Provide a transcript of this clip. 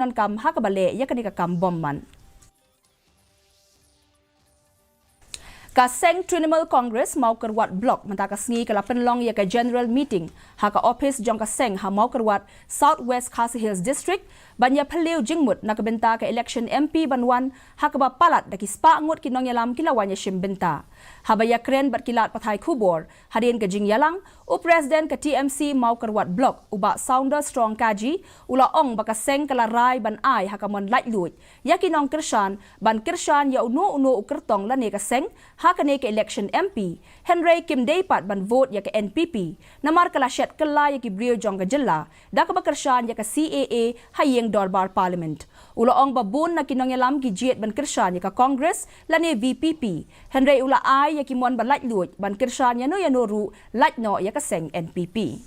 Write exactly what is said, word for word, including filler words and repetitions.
donkam ha kaba leh ïa kane ka kam bymman. Ka seng Trinamool Congress Mawkyrwat Block mynta ka sngi ka la pynlong ïa ka general meeting ha ka ophis jong ka seng ha Mawkyrwat, South West Khasi Hills District, ban ïaphylliew jingmut na ka bynta ka election M P ban wan, ha kaba palat da ki spah ngut ki nongïalam ki la wan ïashim bynta. Haba ïakren bad ki lad pathai khubor hadien ka jingïalang, u President ka T M C Mawkyrwat Block, u Bah Sounder Strong Kaji, u la ong ba ka seng ka la rai ban ai ha ka mon laitluid ïa ki nongkyrshan ban kyrshan ïa uno uno u kyrtong lane ka seng ha kane ka election M P, hynrei kim dei pat ban vote ïa ka N P P, namar ka la shet kylla ïa ki briew jong ka jylla da kaba kyrshan ïa ka C A A ha ïing dorbar Parliament. U la ong ba bun na ki nongïalam ki jied ban kyrshan ïa ka Congress lane V P P, hynrei u la ai ïa ki mon ba laitluid ban kyrshan ïano ïano ruh lait noh ïa ka seng N P P.